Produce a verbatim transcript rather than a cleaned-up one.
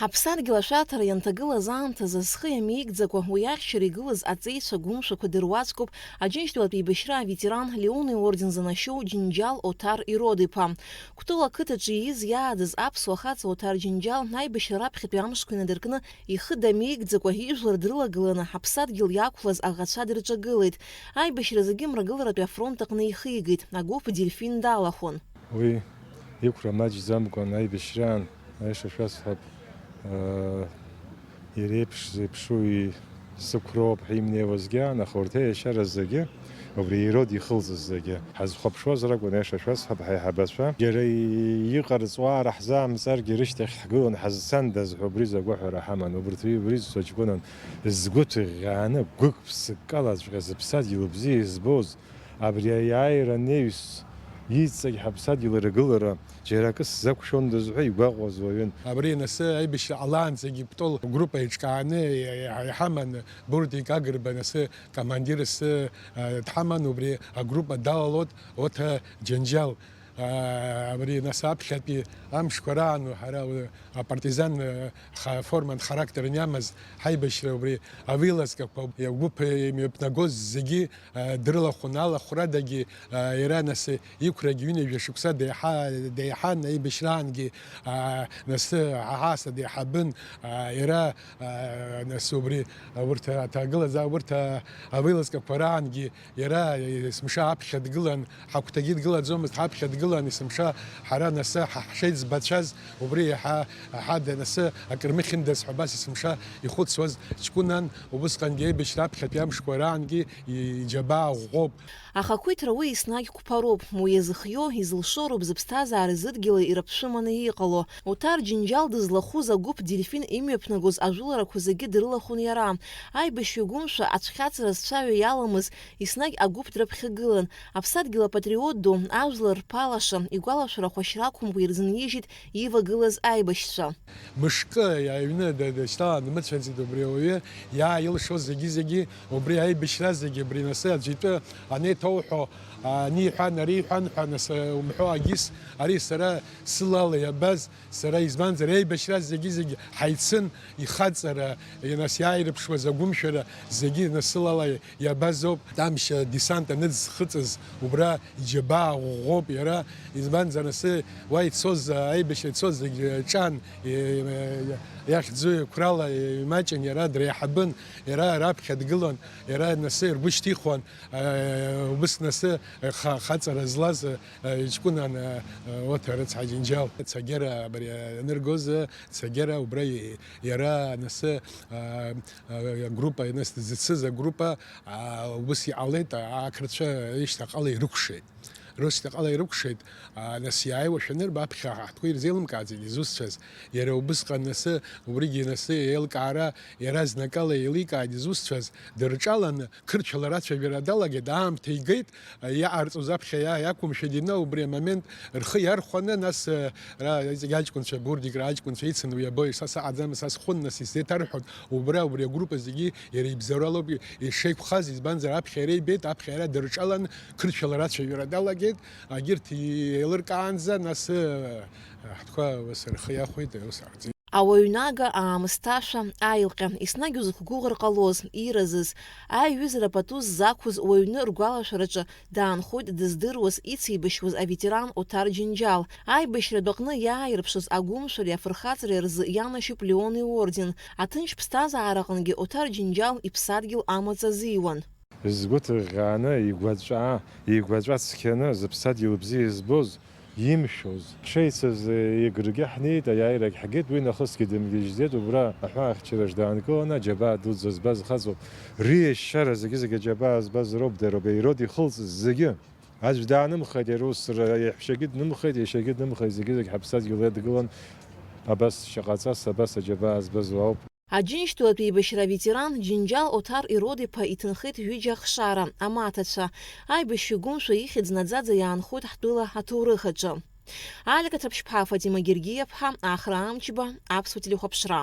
Аԥсадгьыл ашәарҭара ианҭагылаз аамҭазы зхы иамеигӡакәа уи ахьчара игылаз аҵеицәа гәымшәақәа дыруаӡәкуп Аџьынџьтәылатә еибашьра аветеран Леон иорден занашьоу Џьынџьал Оҭар Ирод-иԥа. Кәтол ақыҭаҿы ииз иааӡаз аԥсуа хаҵа Оҭар Џьынџьал аибашьра раԥхьатәи амшқәа инадыркны, ихы дамеигӡакәа ижәлар дрылагыланы ҳаԥсадгьыл иақәлаз аӷацәа дырҿагылеит. Аибашьра зегьы Мрагыларатәи афронт аҟны ихигеит, агәыԥ Дельфин далахәын. Уи иқәра маҷӡамкәан аибашьраан, аиаша шәасҳәап, аа, иреиԥш-, зеиԥшу и-, сықәроуп ҳимнеиуазгьы аан, аха урҭ аиашьара зегьы, убри Ирод ихылҵыз зегьы, ҳазхәаԥшуазар акәын, аиаша шәасҳәап, ҳаиҳабацәа, џьара и-, иҟарҵо аара ҳзаамҵаргьы рышьҭахь ҳгылан ҳазцандаз ҳәа убри закәу ҳәара ҳаман, убырҭ уи, убри зцо ҷкәынан згәы ҭыӷьӷьааны, гәык-ԥсыккалаҵәҟьа зыԥсадгьыл бзиа избоз, абри аиааира анаҩс, иҵегь ҳаԥсадгьыл иргылара џьара акы сзақәшәондаз ҳәа игәаҟуаз уаҩын. Абри анасы аибашьра ҟалаанӡагьы Кәтол агруппа еиҿкааны иҳаман, Бурдик Агрба анасы командир асы, а, дҳаман, убри агруппа далалот Оҭа Џьанџьал. А, абри анасы аԥхьатәи амшқәа раан ҳара, а, апартизан, а, ха-, форман характер иамаз ҳаибашьра убри авилазкақәа, агәыԥ имҩаԥнагоз зегьы, а, дрылахәын, алахәрадагьы, а, иара нас иқәрагь ҩынҩажәа шықәса деиҳа-, деиҳан, аибашьраангьы, а, нас аҳаса деиҳабын, а, иара, а, нас убри, а, урҭ аҭагылазаа, урҭ, а, авилазкақәа раангьы иара есымша аԥхьа дгылан, ҳагәҭагьы дгылаӡомызт, ҳаԥхьа дгылан есымша, ҳара нас ҳа-, ҳшеиҵбацәаз, убри иаҳа, ҳа-, нас акыр мыхьындаз ҳәа абас есымша ихәыцуаз ҷкәынан, убысҟангьы аибашьра аԥхьатәи амшқәа раангьы иџьабаа ӷәӷәоуп. Ахақәиҭра уи еснагь қәԥароуп, уи иазыхиоу, изылшо роуп зыԥсҭазаара зыдгьыли ирыԥшәыманы иҟало. Оҭар Џьынџьал дызлахәыз агәыԥ Дельфин имҩаԥнагоз ажәыларақәа зегьы дрылахәын иара. Аибашьҩы гәымшәа ацәхьаҵра зцәаҩа иаламыз, еснагь агәыԥ дрыԥхьагылан. Аԥсадгьыл апатриот ду, ажәлар рԥалаша, игәалашәарақәа шьрақәымкәа ирзынижьит ивагылаз аибашьцәа. Мышкы аҩны д-, дышьҭалан дмыцәаӡеит убри ауаҩы, иааилшоз зегьы-зегьы убри аибашьра зегьы, абри анасы аӡәы итәы анеиҭоуҳәо, ани иҳәан, ари иҳәан ҳәа нас умҳәо агьыс, ари сара сылала иабаз, сара избанзар, аибашьра зегьы-зегьы ҳаицын, ихаҵара, нас иааирԥшуаз агәымшәара зегьы нас сылала иабазоуп. Тамшь десант аныӡхыҵыз убра иџьабаа ӷәӷәоуп иара, избанзар, асы уа ицоз, аибашьра ицоз зегь ҿан, и-, иахьӡу қәрала имаҷын, иара дреиҳабын, иара раԥхьа дгылан, иара насы ргәы шьҭихуан, а, убыс насы ха-, хаҵара злаз, а, ҷкәынан, а, а, Оҭа рыцҳа Џьынџьал. Цагьара абри аныргоз, цагьара убра и-, иара насы, а, а, агруппа, нас дзыцыз агруппа, а, убыс иҟалеит, а, ақырҭцәа рышьҭахьҟала ирыкәшеит. Рышьҭахьҟала ирыкәшеит, а, нас иааиуашәа анырба аԥхьа ҳтәқәа ирзеилымкааӡеит изусҭцәаз. Иара убысҟан насы, убригьы насы еилкаара иара знакала еиликааит изусҭцәаз, дырҿаланы, қырҭшәала рацәажәара далагеит, аамҭа игеит, а, иҟарҵоз аԥхьа иа-, иақәымшәеит, ина убри амомент рхы иархәаны, нас, а, ра-, иҵегь аҷкәынцәа, Бурдик раҷкәынцәа ицын уи абои, са саҟаӡам, са схәын, нас исзеиҭарҳәон, убра, убри агруппа зегьы иара ибзоуралоуп ишеиқәхаз, избанзар, аԥхьа иара ибеит, аԥхьа иара дырҿалан, қырҭшәала рацәажәара далагеит, агьырҭ еилыркаанӡа, нас, э, ҳтәқәа ус рхы иахәеит, ус ҟарҵеит. Ауаҩнага, аамысҭашәа, аилҟьа, еснагь узықәгәыӷыр ҟалоз, иразыз, аиҩызара пату ззақәыз уаҩны ргәалашәараҿы даанхоит дыздыруаз, ицеибашьуаз аветеран Оҭар Џьынџьал. Аибашьратә аҟны иааирԥшыз агәымшәареи афырхаҵареи рзы ианашьоуп Леон иорден. Аҭынч ԥсҭазаараҟынгьы Оҭар Џьынџьал иԥсадгьыл амаҵ азиуан. Згәы ҭыӷьӷьааны, игәаҵәа, игәаҵәа цқьаны, зыԥсадгьыл бзиа избоз, имшәоз. Ҳшеицыз, егргьы ҳнеит, аиааирагь ҳгеит, уи нахысгьы дымгьежьӡеит, убра аҳәаахьчараҿ даанкыланы, аџьабаа дуӡӡа збаз хаҵоуп. Риашьара зегьы-зегьы аџьабаа збаз роуп, дара убри Ирод ихылҵыз зегьы. Аӡә даанымхеит, иара ус ра-, иаҳәшьагьы днымхеит, иашьагьы днымхеит, зегьы-зегь ҳаԥсадгьыл иадгылан, абас шаҟа ҵас, абас аџьабаа збаз уаауп. Аџьынџьтәылатә еибашьра аветеран Џьынџьал Оҭар Ирод-иԥа иҭынхеит ҩыџьа ахшара, амаҭацәа. Аибашьҩы гәымшәа ихьӡ наӡаӡа иаанхоит ҳтәыла аҭоурых аҿы. Алика Ҭаԥшьԥҳа, Фатима Гергиаԥҳа, Ахра Амчба, Аԥсуа телехәаԥшра.